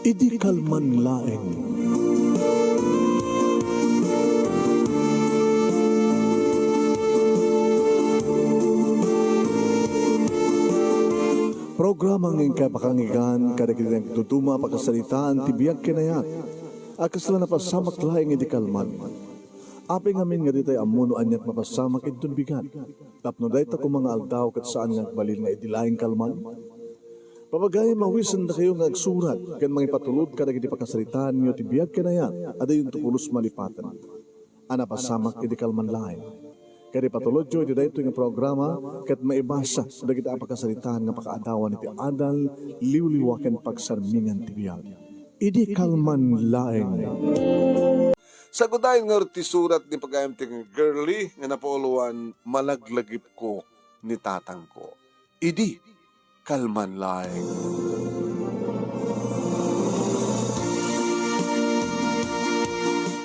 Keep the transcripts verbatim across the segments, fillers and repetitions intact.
Idi kalman laeng. Programa nga inkay pakanggan kadagiti nagduduma a pakasaritaan ti biag ken ayat a kasla napasamak laeng idi kalman. Apay ngamin nga ditay ammo no aniat mapasamak inton bigat, tapno dayta koma nga aldaw ket saan nga agbalin nga idi laeng kalman? Papagayam, awisendakayo nga agsurat ken mangipatulod kadagiti pakasaritaanyo ti biag ken ayat a diyonto pulos malipaten a napasamak idi kalman laeng. Ket ipatulodyo iti daytoy nga programa ket maibasa dagiti a pakasaritaan nga pakaadawan iti adal, liwliwa ken pagsarmingan ti biag. Idi kalman laeng. Sagudayen ngarud ti surat ni pagayam ti Girly nga napauluan, Malaglagipko ni Tatangko. Idi kalman laeng.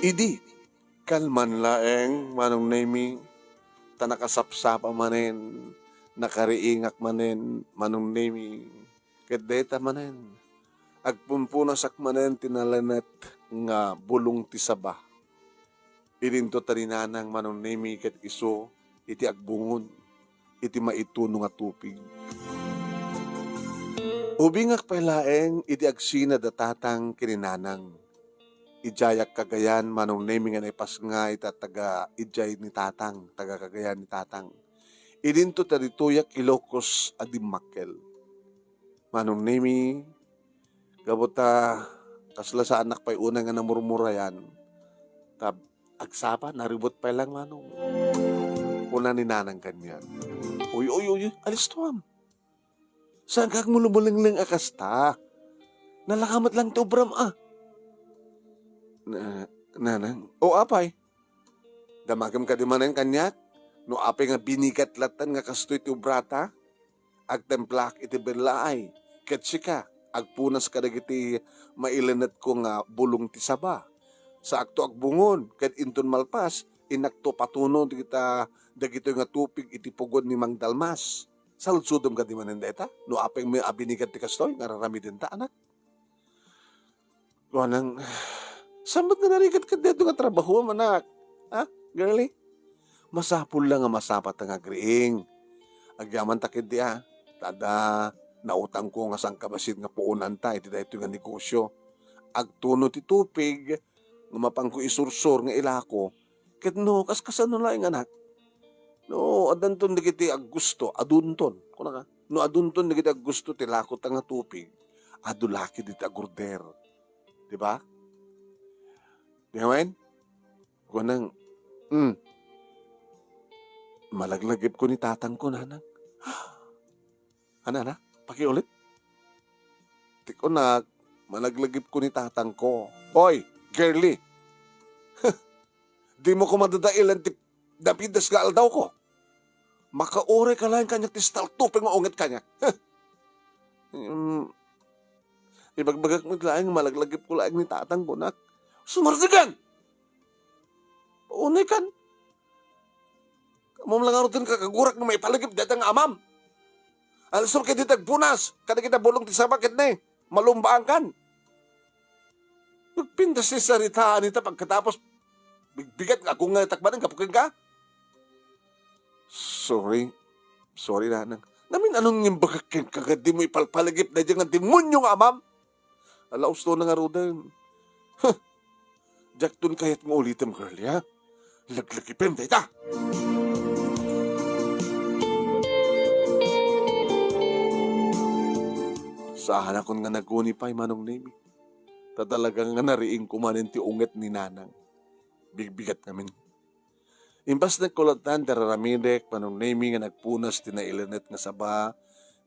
Idi kalman laeng, Manong Nemi, ta nakasapsapa manen, nakariingak manen, Manong Nemi. Ket dayta manen, agpumpunasak manen ti nalenet nga bulong ti saba. Idinto ta ni Nanang, Manong Nemi, ket isu iti agbungon iti maituno nga tupig. Ubingak pay laeng iti agsina da Tatang ken ni Nanang. Idiayak Cagayan, Manong Nemi, nga naipasngay ta taga idiay ni Tatang, taga Cagayan ni Tatang. Idinto ta ditoyak Ilocos a dimmakkel. Manong Nemi, gapu ta kasla saanak pay unay nga namurmurayan, ta agsapa, naribut pay lang, Manong. Kuna ni Nanang kaniak, "Uy, uy, uy, uy, alistuam. Saan ka agmulumulengleng a kasta? Nalaka met lang ti obram, a." "Na-, Nanang, o apay? Damagem kadi manen kaniak? No apay nga binigat latta nga kastoy ti obrata? Agtemplaak iti bellaay, ket sika, agpunas kadagiti mailenetko nga bulong ti saba. Saakto agbungon, ket inton malpas, innakto patuno dagita-, dagitoy nga tupig iti pugon ni Mang Dalmas. Saludsodem kadi manen dayta, no apay met a binigat ti kastoy nga ar-aramidenta, anak?" Kuanang, "Saan met nga narigat ket daytoy nga trabahoem, anak? Ha, girlie? Masapul la nga masapata nga agriing. Agyamanta ketdi, a, ta adda nautangko nga sangkabassit nga puonanta iti daytoy nga negosio. Agtuno ti tupig nga mapanko isursor nga ilako. Ket no, kas-, kasano laeng, anak? No addanton dagiti aggusto, adunton, kunaka. No adunton dagiti aggusto ti lakota nga tupig, adu la ketdi ti agorder." Di ba? Di ngamin? Kunang, "Hmm. Malaglagipko ni tatangko, nanang." "Ana, ana? Pakiulit?" "Ti kunak, malaglagipko ni tatangko." "Oy, girlie! Dimo koma dadailan ti napidas nga aldawko. Makauray ka laeng kaniak ti staltupeng nga unget kaniak. Huh! Hmm, ibagbagak met laeng, malaglagipko laeng ni tatang, kunak." "Sumardigan! Unay kan. Ammom la ngaruden, kakagurak, no maipalagip dayta nga amam. Alistom ketdi ti agpunas kadagita bulong ti saba ket ne, malumbaangkan. Agpintas ti saritaan ita, pagkatapos bigbigat nga agungetak manen gapu kenka. Sorry. Sorry, nanang. Ngamin, anong imbagak kenka nga dimo ipalpalagip daydiay nga demonio nga amam? Ala, usto na ngaruden. Huh! Diakton kayat nga ulitem, girlie, ha? Laglagipem dayta!" Saanakon nga naguni pay, Manong Nemi. Ta talaga nga nariingko manen ti unget ni nanang. Bigbigat ngamin. Impas nagkulatan ti ar-aramidek, Manong Nemi, nga nagpunas ti nailenet nga saba,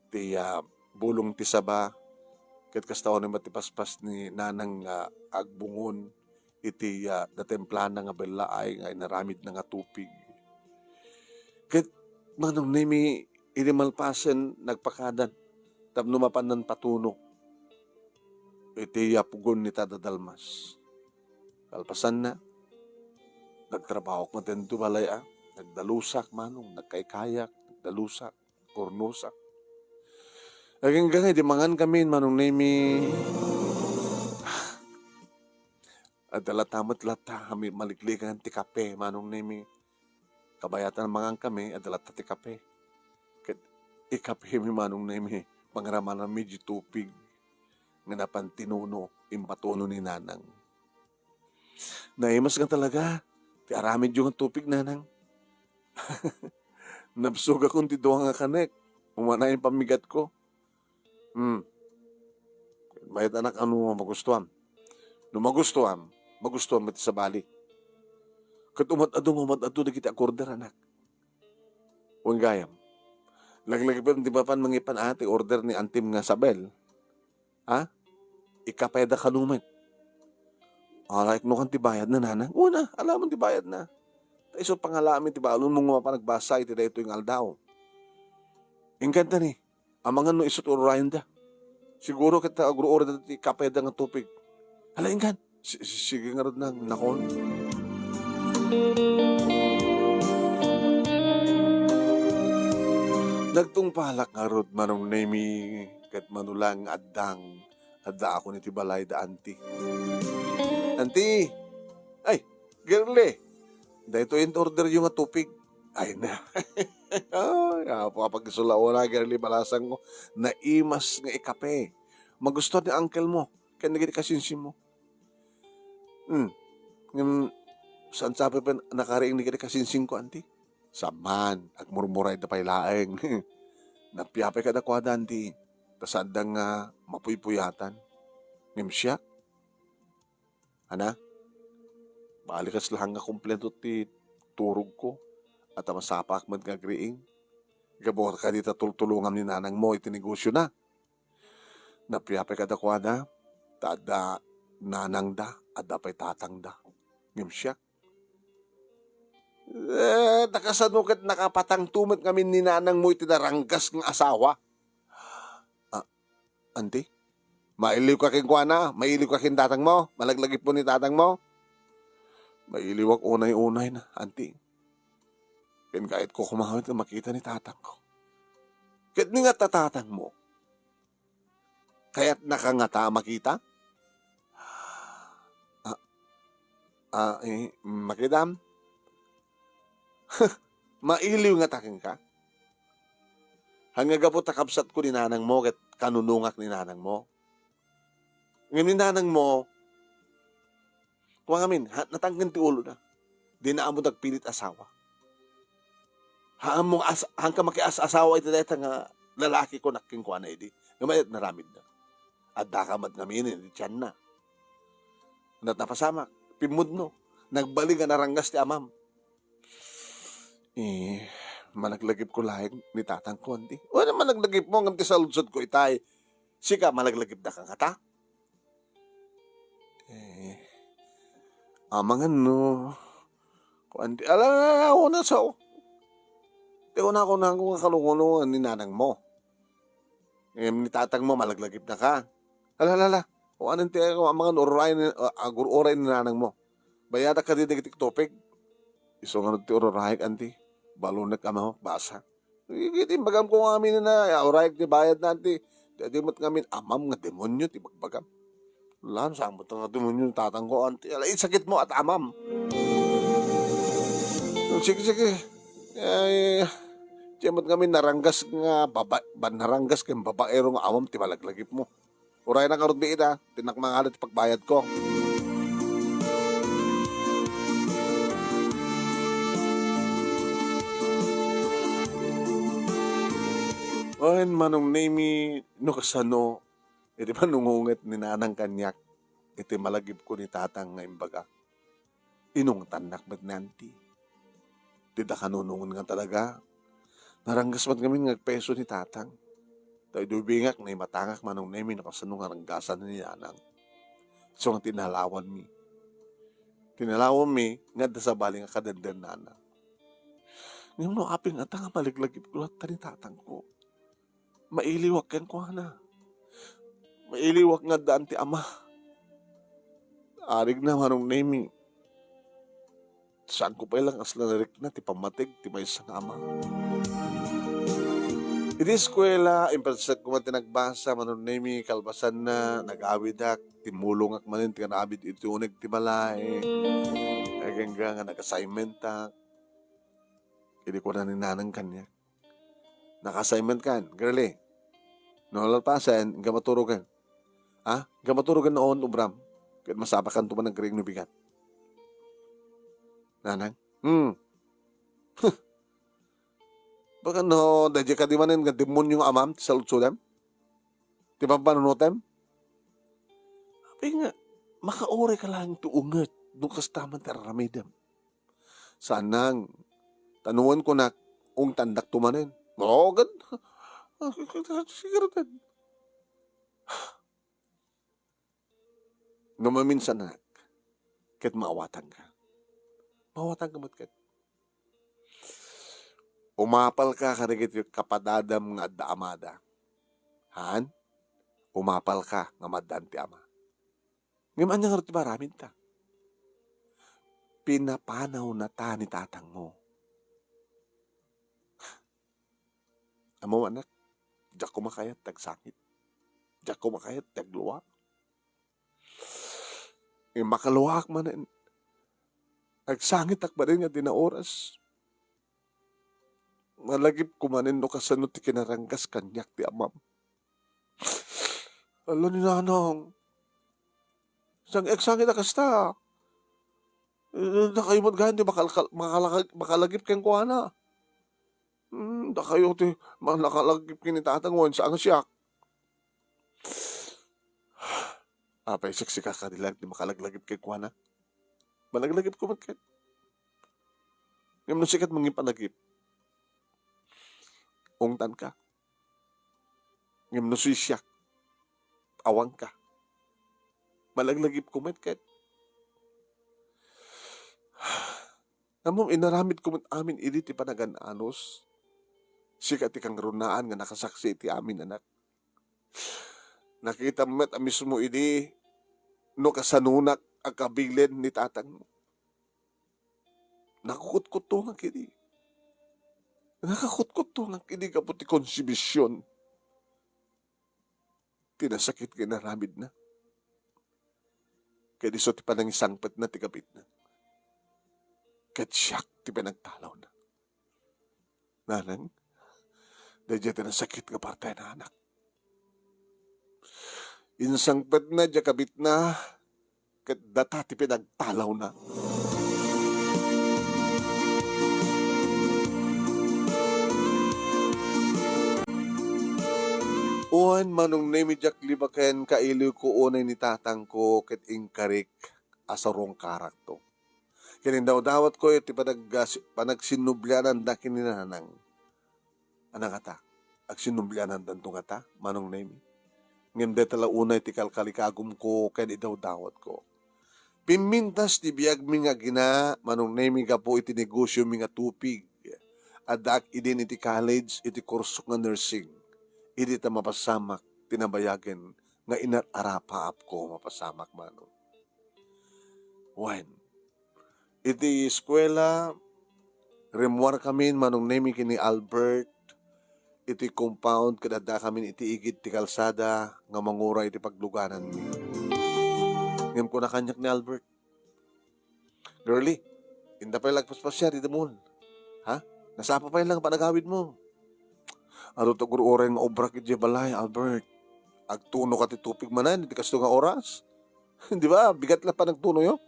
ti, ah, bulong ti saba, ket kasta unay met ti paspas ni nanang nga agbungon iti, ah, natemplana nga bellaay nga inaramidna nga tupig. Ket, Manong Nemi, idi malpasen, nagpakadan tapno mapan nanpatuno iti, ah, pugon ni Tada Dalmas. Kalpasanna, nagtrabahoak met ditoy balay, a. Nagdalusak, Manong, nagkaykayak, nagdalusak, kurnosak. Agingga nga idi mangan kami, Manong Nemi, Adda latta met latta a mi-, maliklikan ti kape, Manong Nemi. Kabayatan mangankami, adda latta ti kape. Ket ikapemi, Manong Nemi, pangramananmi diay tupig nga napan tinuno, impatuno ni Nanang. Naimas nga talaga ti aramidyo nga tupig, Nanang. Nabsogakon ti dua nga kanek. Umanayen pammigatko. Hmm. Mayat, anak, no magustuam. No magustuam, magustuam met ti sabali. Ket umad-adu nga umad-adu dagiti ag-order, anak. Wen gayam. Laglagipem ti mapan mangipan, a, ti order ni antim nga Sabel. Ha? Ikapeda kano met. Ala, iknokan ti bayadna, Nanang? Wen a, alaman ti bayadna. Ta isu pangalaami ti balonmo nga mapan agbasa iti daytoy nga aldaw. Ingganta ni, amangan no isu ti ururayenda. Siguro ket agur-orayda ti ikapeda nga tupig. Ala, inggana. Si-, si-, sige ngarud, Nang, nakon. Nagtungpalak ngarud, Manong Nemi, ket mano la nga addang, addaakon iti balay da Anti. Anti! Ay, Girlie! Daytoy in orderyo nga tupig. Ay na. Ay, apo, apag-isu la una, Girlie, balasangko. Naimas nga ikape. Magustuhan ni uncle mo ken dagiti kasinsinmo. Hmm. Ngem, saan sa pay nakaring ni kadi kasinsinko, Anti? Saan man, agmurmurayda pay laeng. Napiapay kadakuada, Anti, ta saanda nga mapuypuyatan. Ngem siak, ana, balikas laeng nga kompleto ti turogko, at masapaak met nga agriing. Gapu kadi ta tultulongam ni nanangmo iti negosiona. Napiapay kadakuada, ta adda nanangda, adda pay tatangda. Ngem siak, eh, nakasano ket nakapatangto met ngamin ni nanangmo iti naranggas nga asawa? Ah, Anti, mailiwka kenkuana, mailiwka ken tatangmo, malaglagipmo ni tatangmo? Mailiwak unay-unay na, Anti. Ken kayatko koma met nga makita ni tatangko. Ket ni nga ta tatangmo, kayatnaka ngata a makita? Ah, ah, eh, makitam? Mailiw ngata kenka? Haan nga gapu ta kabsatko ni nanangmo ket kanunongak ni nanangmo. Ngem ni nanangmo, kua ngamin, ha, natangken ti ulona. Dina ammo dagpilit asawa. Haan mo as-, haanka makias-asawa iti dayta nga lalaki kunak kenkuana idi. Ngem mayat naramidna. Addaka met ngamin iti tianna. Ket napasamak, pimmudno. Nagbali nga naranggas ti amam. Eh, malaglagipko laeng ni tatangko, Anti. Wen, malaglagipmo, ngem ti saludsodko itay, sika, malaglagipnaka ngata? Eh, amangan no, kuan ti, ala, ala, ala, una, sao. Ti una, kunanko nga kalungulo ni nanangmo. Ngem ni tatangmo, malaglagipnaka. Ala, ala, ala. O, anan ti, amangan, ururay ni, a-, agur-uray ni nanangmo. Bayadak kadi dagiti tupig. Isu ngarud ti ururayek, Anti. Balonek a makbasa. Iti imbagam ko ngamin na, ya, urayek ti bayad na, Anti. Daytoy met ngamin, amam nga demonyo ti bagbagam. Lan, saan met nga demonyo ni tatangko, Anti? Ala, insakit mo at amam. Sige, sige. Ay, diay met ngamin naranggas nga baba-, ba-, naranggas ken babaero nga amam ti malaglagipmo. Uray na ngarud biit, a, ti nakmangala ti pagbayadko. Wen, Manong Nemi, no kasano, iti panungunget ni nanang kaniak, iti malagipko ni tatang nga imbaga. Inungtannak met ni Anti. Dida kanunongen nga talaga. Naranggas met ngamin nga agpeso ni tatang. Ta idi ubingak, naimatangak, Manong Nemi, no kasano nga ranggasan ni nanang. Isu nga tinalawanmi. Tinalawanmi nga adda sabali nga kadendennana. Ngem no apay ngata nga malaglagipko latta ni tatangko. Mailiwak kenkuana. Mailiwak nga addaan ti ama. Arigna, Manong Nemi. Saanko pay la nga asla narikna ti pammatig ti maysa nga ama. Iti eskuela, impersak koma ti nagbasa, Manong Nemi, kalpasanna, nagawidak, timmulongak manen ti aramid iti uneg ti balay. Agingga nga nag-assignmentak. Idi kuna ni nanang kaniak, "Naka-assignment kan, girlie. No nalpasen, inka maturogen. Ha? Inka maturogen no awan obram. Ket masapakanto man agriing no bigat." Nanang? Hmm. Baka no, daydiay kadi manen nga demonyo nga amam ti saludsodem? Ti pampanunotem? Apay nga, makauray ka laeng ti unget no kasta man ti ar-aramidem. Saan nang, ta no wen kunak, ungtandakto manen. Oo, gad. Sige, gad. No maminsan, anak, ket maawatangka. Maawatangka met ket. Umapalka kadagiti kapadadam nga adda amada. Han? Umapalka nga maaddaan ti ama. Ngem ania ngarud ti maaramidta? Pinapanawnata ni tatangmo. Ammom, anak, diak koma kayat ti agsangit. Diak koma kayat ti agluak. Ngem makaluak manen. Agsangitak manen nga dina oras. Malagipko manen no kasano ti kinaranggas kaniak ti amam. Ala ni nanang. Saan nga agsangit a kasta? Eh, dakayo met gayam ti makal-, makal-, makalagip kenkuana. Hmm, dakayo ti ma-, nakalagip ken ni tatang wen saan nga siak. Apay, siksika kadi laeng ti makalaglagip kenkuana? Malaglagipko met ket. Ngem no sika ti mangipanagip, ungtanka. Ngem no siak, awanka. Malaglagipko met ket. Ammom, inaramidko met amin idi ti panagan-anos. Sika ti kangrunaan nga nakasaksi iti amin, anak. Nakitam met a mismo idi no kasanonak a kabilen ni tatangmo. Nakukutkutongak idi. Nakakutkutongak idi gapu ti konsumision ti nasakit nga inaramidna. Ket isu ti panangisangpetna ti kabitna. Ket siak ti pinagtalawna. Nanang, daydiay ti nasakit nga partena, anak. Insangpetna diay kabitna, ket data ti pinagtalawna. Wen, Manong Nemi, diak libaken, kailiwko unay ni tatangko, ket inkarik a sarungkarakto. Ken indawdawatko iti panag-, panagsinnubliananda ken ni nanang. Ania ngata? Agsinnublianandanto ngata, Manong Nemi? Ngem dayta la unay ti kalkalikagumko ken idawdawatko. Pimmintas ti biagmi nga agina, Manong Nemi, gapu iti negosiomi nga tupig. Addaak idin iti college, iti kursok nga nursing. Idi ta mapasamak ti nabayagen nga inar-arapaapko, mapasamak, Manong. Wen, iti eskuela, rimmuarkamin, Manong Nemi, ken ni Albert iti compound ket addakamin iti igid ti kalsada nga manguray iti paglugananmi. Ngem kuna kaniak ni Albert, "Girlie, inta pay la agpaspasiar iti mall. Ha? Nasapa pay la nga panagawidmo." "Adu ti agur-uray nga obrak idiay balay, Albert. Agtunoka ti tupig manen iti kasto nga oras." Di ba? Bigat la panagtunoyo.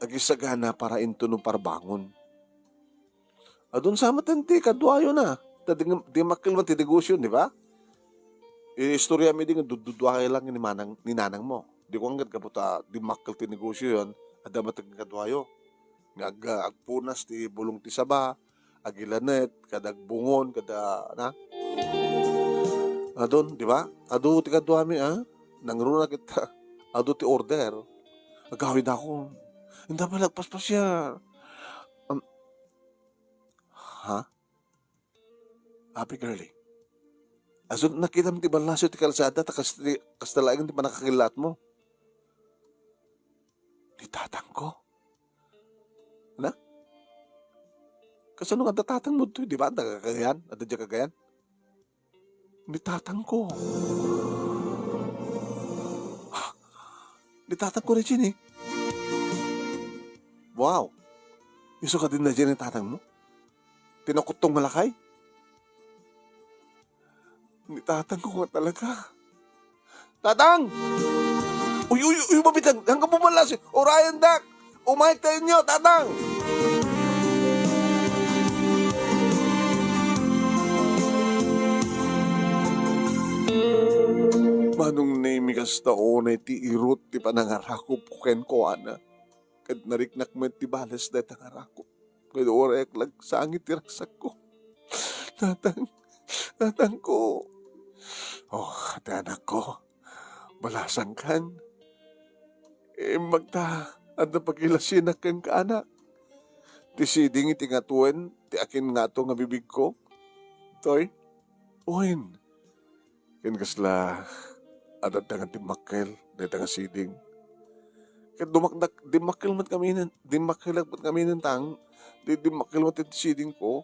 Agisagana para intuno parbangon. Adun sa met ti kaduayo na. Ta di, di makkel man ti negosyo, di ba? Iistorya mi di nga dududua lang ni manang, ni nanang mo. Di ko anggat gapu ta di makkel ti negosyo yon. Adda met ti kaduayo. Nga ag-, agpunas ti bulong ti saba, agilanet, kada agbungon, kada, na? Adun, di ba? Adu ti kaduami, ah? Nangruna kita. Adu ti order. Agawid ako. Inta pay la agpaspasiar. Um, ha? Happy girlie. Asun nakitam ti ballasyo ti kalsada, ta kas-, kasta laeng ti pannakakilaatmo. Ni tatangko? Na? Kasano nga adda tatangmo toy? Di ba? Adda ka Cagayan? Adda diay Cagayan? Ni tatangko. Ni tatangko, Regine. Wow! Isu kadin na dyan ni tatangmo? Ti nakuttong nga lakay? Ni tatangko nga talaga. Tatang! Uy, uy, uy, mabitag, hanggang pumalasi. Urayan, dak! Umayek tayo nyo, tatang! Manong Nemi, kasta unay ti irut ti panangarakop kenkuana. Ket nariknak met ti bales dayta nga rakop. Ket urayak la agsangit ti ragsakko. Tatang, tatangko. Oh, ti anakko. Balasangkan. Imbag ta, adda pagilasinak kenka, anak. Ti siding iti ngatuen, ti akin ngato nga bibigko. Toy, wen. Ken kasla, adda nga dimmakkel, dayta nga siding. Ket dumakdak, dimmakkel met kami nen, dimmakkel met kami nen tang, di dimmakkel met ti siding ko.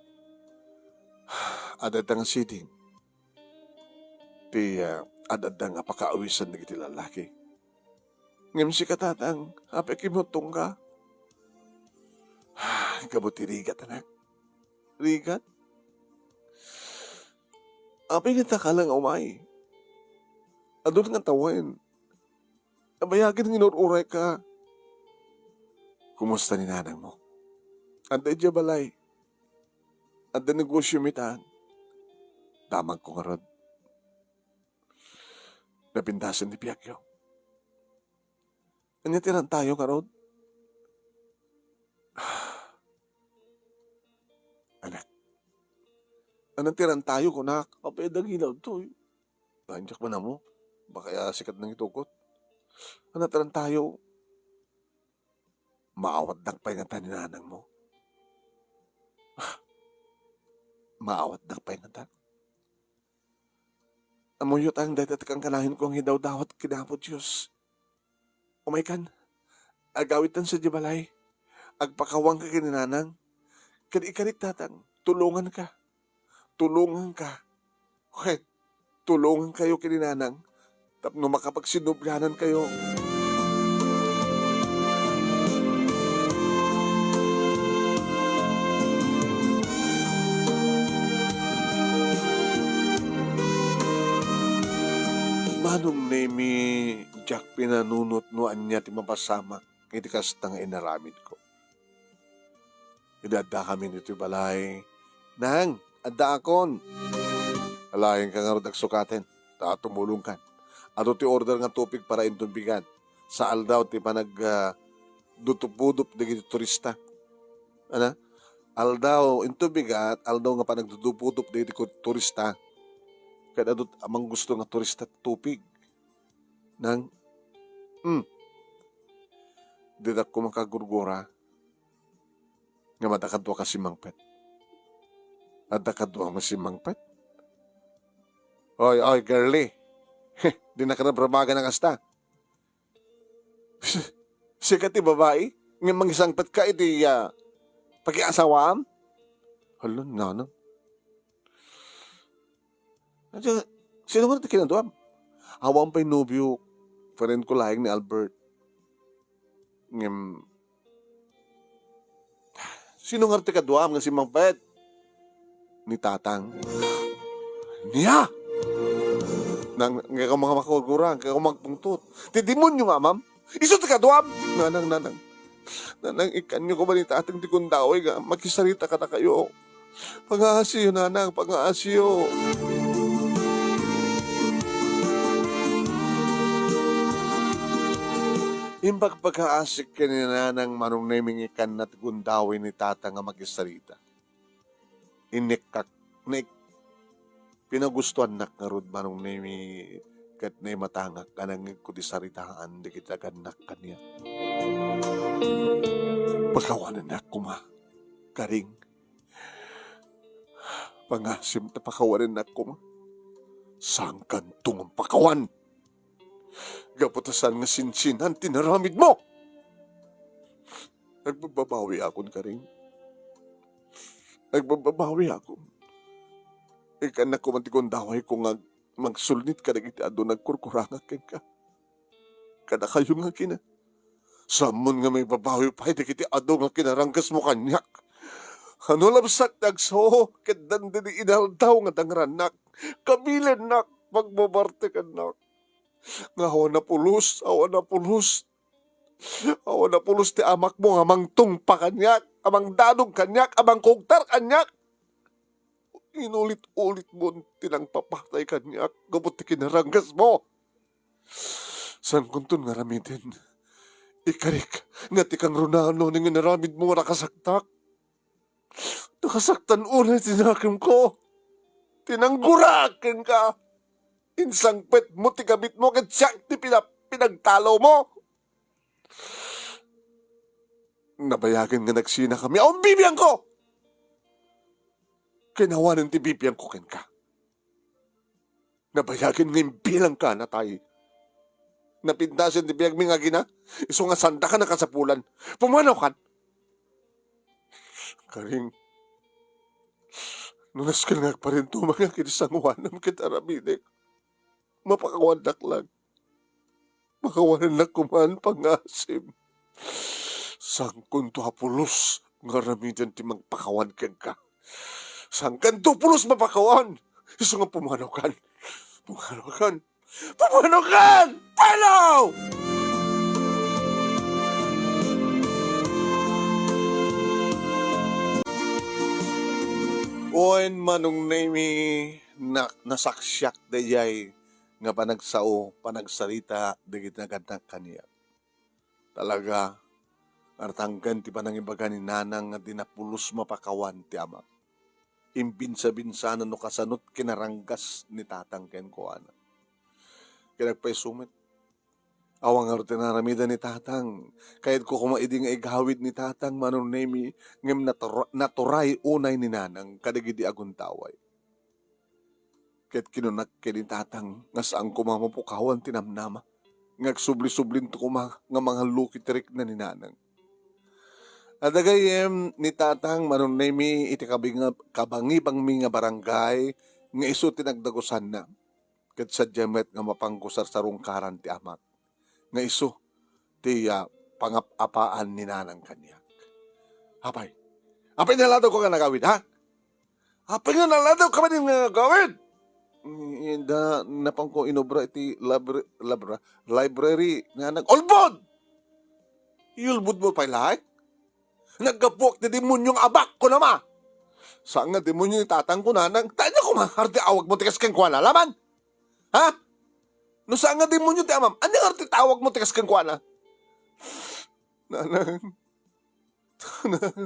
Adda nga siding. Ti, ah, ad-adda nga pakaawisan dagiti lalaki. Ngem sika, tatang, apay a kimmuttongka? Gapu ti rigat, anak. Rigat? Apay nga ta ka lang umay? Adun nga tawen. Abayagen nga inur-urayka. Kumusta ni nanangmo? Adda idiay balay. Adda negosio met. Damagko ngarud. Napintasen ti biagyo. Ania ti rantayo ngarud? Anak. Ania ti rantayo, kunak? Apay a dagilaw toy? Nandiak man amo. Baka ya sikat nang itukot. Ania ti rantayo? Maawatnak pay ngata ni nanangmo? Maawatnak pay ngata? Ammoyo ta dayta ti kankanayon ko nga idawdawat ken Apo Dios. Umaykan, agawidtan sadiay balay. Agpakawanka ken ni nanang. Ken ikarik, tatang, tulonganka. Tulonganka. Okay. Tulongankayo ken ni nanang tapno makapagsinublianankayo. Manong Nemi, diak pinanunot no ania ti mapasamak iti kasta nga inaramidko. Idi addakami ditoy balay, "Nang, addaakon." "Alaenka ngarud agsukaten, ta tumulongkan. Adu ti order nga tupig para intubigan. Sa aldaw ti panag, ah, dudupudup dagiti turista." Ana? Aldaw, intubigat, aldaw nga panagdudupudup dagiti ku-, turista. Ket adu a manggusto nga turista tupig. Nang, hmm. Didak koma kagurgura. Ngem adda kaduak a simmangpet. Adda kaduak a simmangpet? Oy, oy, girlie. Heh, dinnak rabrabagan a kasta. Sika ti babai, ngem mangisangpetka iti, ah, pakiasawaam? Hala, nanang. Ania, sino nga ti kinaduam? Awan pay nobio, friend ko laeng ni Albert. Ngem, sino nga ti kaduam nga simmangpet? Ni tatang. Nia! Nang, nga ka mga makagurang, nga ka magpungtot. Ti demonyo nga, ma'am. Isu ti kaduam! Nanang, nanang. Nanang, ikkanyo koma ni tatang ti gundaway nga makisarita kadakayo. Pangaasiyo, nanang, pangaasiyo. Imbag pakaasik ken ni nanang, Manong Nemi, nga ikkanna ti gundaway ni tatang nga makisarita. Inikkak, naik-, pinagustoannak ngarud, Manong Nemi, ket naimatangak a nangngegko ti saritaan dagiti agannak kaniak. Pakawanennak koma, Karing. Pangasim ta pakawanennak koma. Saankanto nga pakawan. Gapu ta saan nga sinsinan ti naramidmo. Agbabbabawiakon, Karing. Agbabbabawiakon. Ikkannak koma ti gundawayko nga ag-, magsulnit kadagiti adu nagkurkurangak kenka. Kadakayo nga agina, sammon nga maibabawi pay dagiti adu nga kinaranggasmo kaniak. Ano labsak ti agsao ket dandani inaldaw nga dangrannak, kabilennak, pagbabartekennak. Nga awan a pulos, awan a pulos, awan a pulos ti amakmo nga mangtungpa kaniak, a mangdanong kaniak, a mangkugtar kaniak. Inulit-ulitmo ti nangpapatay kaniak gapu ti kinaranggasmo. Saankonton nga aramiden. Ikarik nga ti kangrunaan no nga inaramidmo nga nakasaktak. Nakasaktan unay ti nakemko. Ti nangguraak kenka. Insangpetmo ti kabitmo ket siak ti pina-, pinagtalawmo. Nabayagen nga nagsinakami. Awan bibiangko! Kinawanen ti bibiangko kenka. Nabayagen nga imbilangka, natay. Napintasen ti biagmi nga agina, isu nga saandaka nakasapulan. Pumanaw kan. Karing, no nasken nga agparintumangak iti sangoanam ket aramidek, mapakawannak lang. Makawanennak koman pangasim. Saankonto a pulos nga aramiden ti mangpakawan kenka. Saankanto pulos mapakawan. Isu nga pumanaw kan. Pumanaw kan. Pumanaw kan! Panaw! Wen, Manong Nemy, na-, nasaksiak daydiay nga panagsao, panagsarita dagiti nagannak kaniak. Talaga, artangken ti panangibaga ni Nanang nga di na pulos mapakawan ti amak. Imbinsabinsana no kasano ti kinaranggas ni Tatang kenkuana. Ket agpayso met, awan ngarud ti inaramiden ni Tatang. Kayatko koma idi nga igawid ni Tatang, Manong Nemy, ngem natura-, naturay unay ni Nanang kadagidi aguntaway. Ket kinunak ken ni Tatang nga saan koma mapukawan ti namnama, nga agsubli-sublinto koma nga mangalluki ti rikna ni Nanang. Adda gayyem ni Tatang, Manong Nemy, iti kabinga-, kabangibangmi nga barangay nga isu ti nagdagusanna. Ket sadiay met nga mapanko sarsarungkaran ti amak nga isu ti, ah, pangap-apaan ni Nanang kaniak. Apay, apay, naladawko nga nagawid, ha? Apay nga naladawka manen nga agawid? Ida, napanko inobra iti labra-, labra-, library nga nag-ulbod! Iulbodmo pay laeng? Naggapuak ti demonio nga abak, kunam a! Saan nga demonio ni Tatang, kunana, ta ania koma ngarud ti awagmo ti kas kenkuana, laman? Ha? No saan nga demonio ti amam, ania ngarud ti tawagmo ti kas kenkuana? Nanang,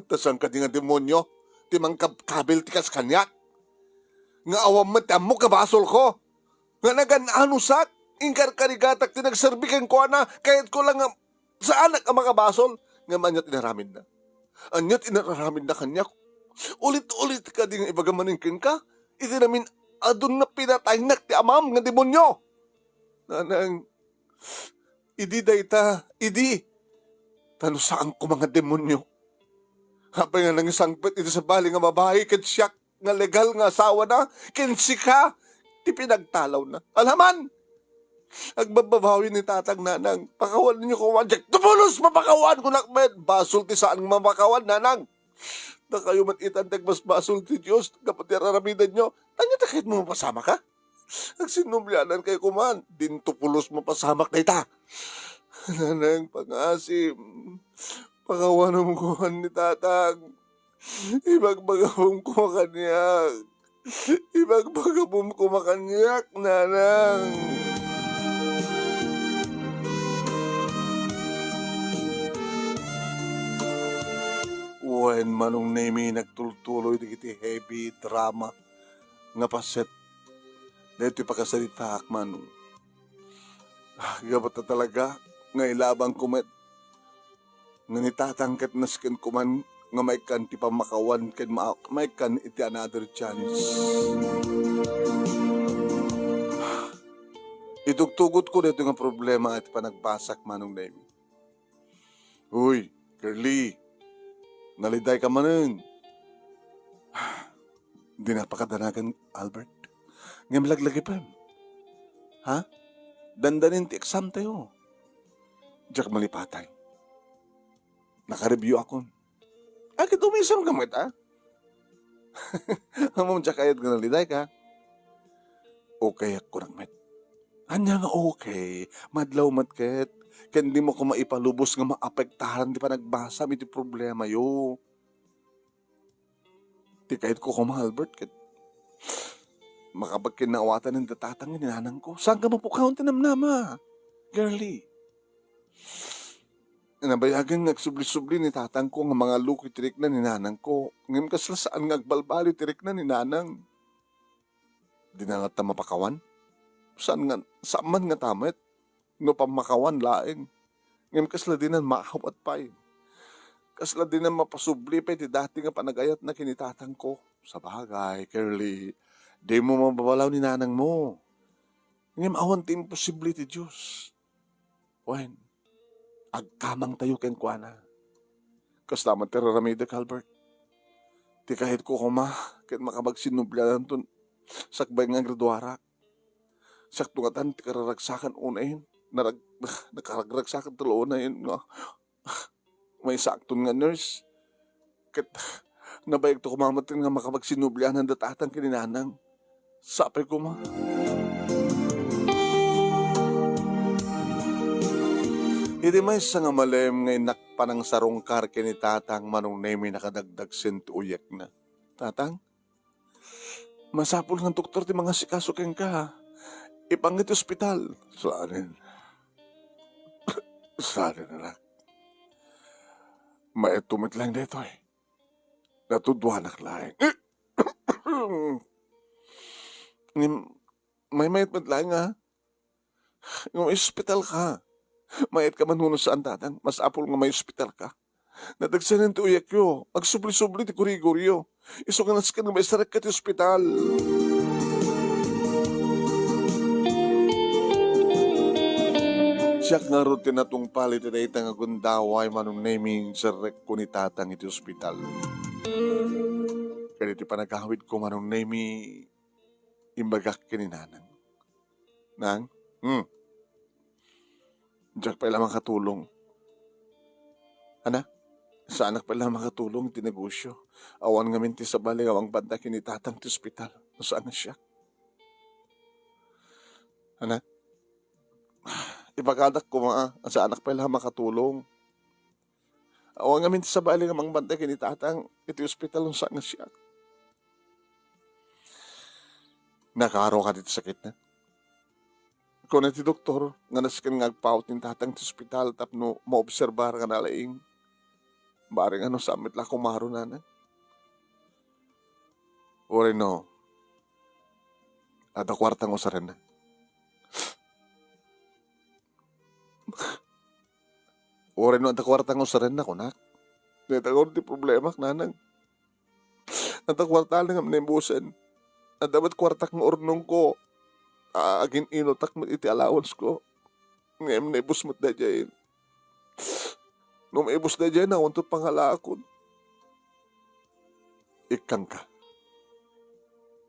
ta saan kadi nga demonio ti mangkabkabil ti kas kaniak? Nga awan met ti ammok nga basolko? Nga nagan-anusak? Inkarkarigatak ti nagserbi kenkuana? Kayatko lang nga saanak a makabasol. Ngem ania ti inaramidna? Ania ti inaramidna kaniak? Ulit-ulit kadi nga ibaga manen kenka iti namin-adun nga pinataynak ti amam nga demonio? Nanang, idi dayta, idi. Ta no saan koma nga demonio, apay nga nangisangpet iti sabali nga babai ket siak nga legal nga asawana ken sika ti pinagtalawna? Alaman! Agbabbabawi ni Tatang, Nanang. Pakawanenyo koma. Diak to pulos mapakawan, kunak met. Basol ti saan nga mapakawan, Nanang. Dakayo met itan ti agbasbasol ti Dios gapu ti ar-aramidenyo. Ania ti kayatmo mapasamak, ha? Agsinnublianan kayo koman. Dinto pulos mapasamak dayta. Nanang, pangasim. Pakawanem koman ni Tatang. Ibagbagam koma kaniak. Ibagbagam koma kaniak, Nanang. Wen, Manong Nemy, nagtultuloy dagiti heavy drama nga paset daytoy pakasaritaak, Manong. Ah, gapu ta talaga nga ilabangko met nga ni Tatang ket nasken koman nga maikkan ti pammakawan ken ma-, maikkan iti another chance. Itugtugotko daytoy nga problema iti panagbasak, Manong Nemy. Uy, Curly, nalidayka manen. Dinak pakadanagan, Albert. Ngem laglagipem. Ha? Dandanin ti exam tayo. Diak malipatan. Naka-review akon. Agid umisem ka met, a? Ammom, diak kayat nga naliday ka. Okay, kunak met. Ania nga okay? Madlaw met ket, ken dimo koma ipalubos nga maapektaran ti panagbasam iti problemayo. Ti kayatko koma, Albert, ket makapagkinnaawatan ni tatang ken ni nanangko. Saan ka mapukaw ti namnama, girlie? Nabayagen nga agsubli-subli ni tatangko nga mangalluko iti rikna ni nanangko. Ngem kasla saan nga agbalbaliw ti rikna ni nanang. Dina ngata mapakawan? Saan nga, saan man ngata met no pammakawan laeng. Ngem kasla dinan maawat pay. Kasla dinan mapasubli pay ti dati nga panagayatna ken ni tatangko. Sabagay, girlie, dimo mababalaw ni nanangmo. Ngem awan ti imposible ti Dios. Wen, agkamangtayo kenkuana. Kasta met ti raramidek, Albert. Ti kayatko koma ket makapagsinnubliananton sakbay nga agraduarak. Siakto ngatan ti kararagsakan unayen. Narag-, nakaragragsakan ti unayen nga maysa akton nga nurse. Ket nabayagto koma met nga makapagsinnublianan da tatang ken ni nanang. Sapay koma. Idi maysa nga malem nga innak panangsarungkar ken ni tatang, Manong Nemi, nakadagdagsen ti uyekna. Tatang, masapul nga doktor ti mangasikaso kenka. Ipanka iti ospital. Saanen. Saanen, anak. Maedto met laeng daytoy. Natudwanak laeng. Ngem, maymayat met laeng, a? Nga may ospital ka. Mayat ka man wenno saan, tatang, masapul nga may ospital ka. Nadagsanen ti uyekyo, agsubli-subli ti guriguryo. Isu nga nasken nga maisarek ka ti ospital. Siak ngarud ti natungpal iti dayta nga gundaway, Manong Nemi, inserrekko ni tatang iti ospital. Ken iti panagawidko, Manong Nemi, imbagak ken ni nanang. Nang? Hmm. Diak pay la makatulong. Ana? Saanak pay la makatulong iti negosyo. Awan ngamin ti sabali nga mangbantay ken ni tatang ti ospital. No saan nga siak. Ana? Ibagadak koma, a, saanak pay la makatulong. Awan ngamin ti sabali nga mangbantay ken ni tatang iti ospital no saan nga siak. Nakaaro kadi ti sakitna? Kuna ti doktor nga nasken nga agpaut ni tatang ti ospital tapno maobserbar nga nalaing. Bareng no saan met la kumaro, nanang. Uray no, adda kuarta nga usarenna. Uray no adda kuarta nga usarenna, kunak. Dayta ngarud ti problemak, nanang. Adda kuarta ngem naibusen. Adda met kuartak nga urnongko. A-, agin-inutak met iti allowance ko. Ngem naibus met daydiay. No maibus daydiay, awanto pangalaakon. Ikkangka.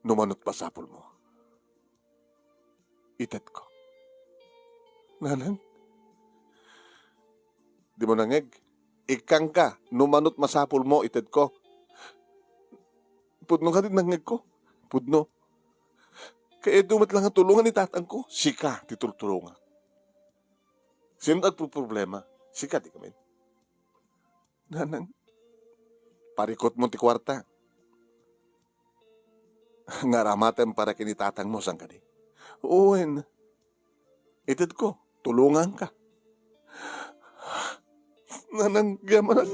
No manot masapulmo, itedko. Nanang? Dimo nangngeg? Ikkangka, no manot masapulmo, itedko. Pudno kadi nangngegko? Pudno. Kayatyo met la nga tulongan ni tatangko? Sika ti tultulongak. Sino ti agpoproblema? Sika, dika met? Nanang, parikutmo ti kuarta nga aramatem para ken ni tatangmo, saan kadi? Wen, itedko, tulonganka. Nanang, agyaman,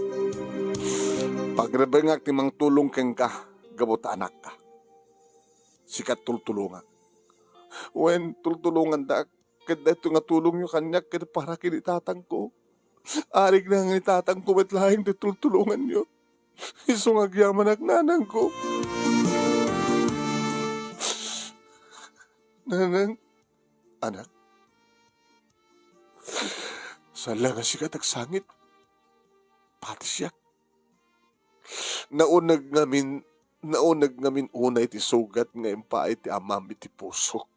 pagrebengak ti mangtulong kenka gapu ta anakka. Sika ti tultulongak. Wen, tultulongandak. Ket daytoy nga tulongyo kaniak ket para ken ni tatangko. Arigna nga ni tatangko met laeng ti tultulonganyo. Isu nga agyamanak, nanangko. Nanang, anak, saan la nga sika ti agsangit, pati siak. Nauneg ngamin, nauneg ngamin unay ti sugat nga impaay ti amam iti pusok.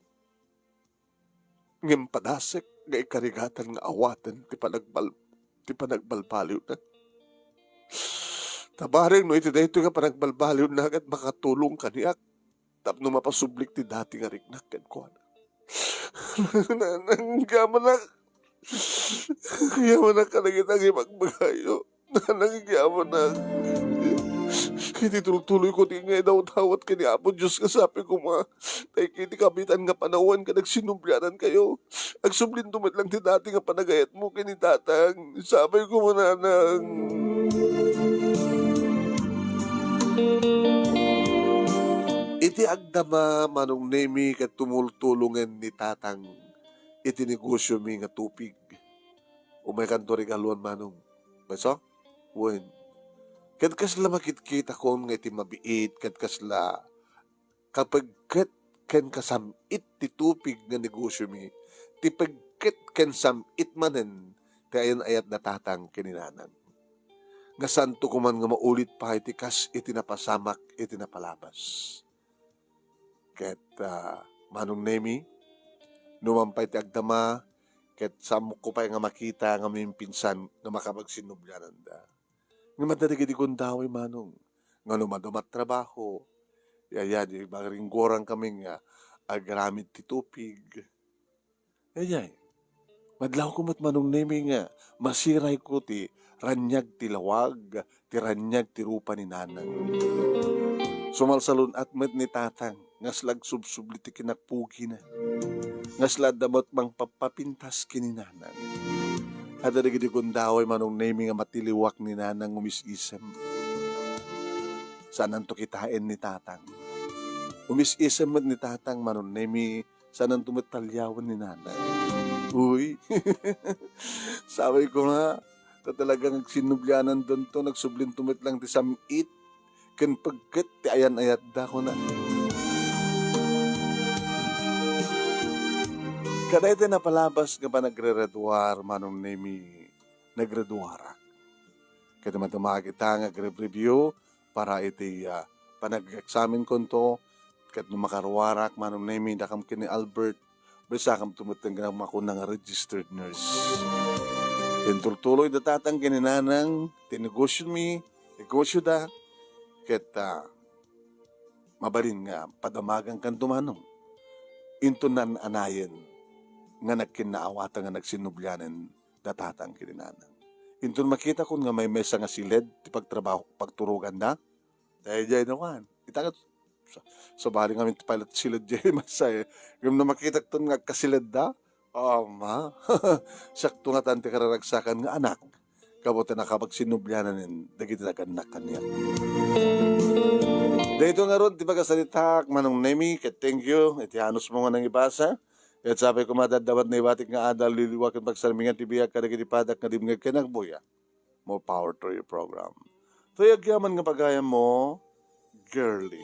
Ngem padasek nga ikarigatan nga awaten ti panagbal-, ti panagbalbaliwna. Ta bareng no iti daytoy nga panagbalbaliwna ket makatulong kaniak tapno mapasublik ti dati nga riknak kenkuana. Nanang, agyamanak. Agyamanak kadagiti agibagbagayo. Nanang, agyamanak. Iti tultuloyko ti nga idawdawat ken ni Apo Dios nga sapay koma, ta iti kabitan nga panawen ket agsinublianankayo. Agsublinto met lang ti dati nga panagayatmo ken ni Tatang. Sapay koma, Nanang. Iti agdama, Manong Nemi, ket tumultulongen ni Tatang iti negosiomi nga tupig. Umaykanto regaluan, Manong. Maysa? Wen. Ket kasla makitkitakon nga iti mabiit, ket kasla kapegket ken kasam-it ti tupig nga negosiomi, ti pegket ken sam-it manen ti ayan-ayat da Tatang ken ni Nanang. Nga saanto koman nga maulit pay ti kas iti napasamak iti napalabas. Ket, ah, Manong Nemi, numan pay ti agdama, ket saanko pay nga makita nga maminsan nga makapagsinubliananda. Ngem adda dagiti gundaway, Manong, nga no madama ti trabaho, yaya, di maringgoran kami nga agaramid ti tupig. Yayay, madlawko met, Manong Nemi, nga masirayko ti raniag ti lawag, ti raniag ti rupa ni Nanang. Sumalsalun-at met ni Tatang nga sla agsubsubli ti kinapugina. Nga sla adda met mangpapapintas ken ni Nanang. Adda dagiti gundaway, Manong Nemi, nga matiliwak ni Nanang umis-isem. Saananto kitaen ni Tatang. Umis-isem met ni Tatang, Manong Nemi, saananto met taliawen ni Nanang. Uy, sapay koma, ta talagang agsinublianandanto, agsublinto met lang ti sam-it ken pegket ti ayan-ayatda, kuna. Kadaytoy napalabas nga panagrereduar, Manong Nemi, nagreduarak. Ket madamag ita nga agrebribio para iti, ah, panag-examinkonto, ket no makaruarak, Manong Nemi, dakam ken ni Albert, basakamto met nga makuna nga registered nurse. Intultuloy da Tatang ken ni Nanang ti negosiomi, negosioda, ket, ah, mabalin nga padamagankanto, Manong. Inton naan-anayen nga nagkinnaawatan nga nagsinublianen da Tatang ken ni Nanang. Inton makitakon nga maymaysa nga siled ti pagtrabaho, pagturoganda, daydiay nawan. Ita ket sa-, sabali ngamin ti pay siled diay maysa, eh. Ngem no makitakton nga agkasiledda, ama, siakto ngatan ti kararagsakan nga anak. Gapu ta nakapagsinublianan dagiti nagannak kaniak. Daytoy ngarud ti pagasaritaak, Manong Nemi, ket thank you iti anusmo nga nangibasa. Ket sapay koma, daddawat naibatik nga adal, liliwa ken pagsarmingan ti biag kadagiti padak nga dimngeg ken agbuya. More power to your program. Toy agyaman nga pagayammo, girlie.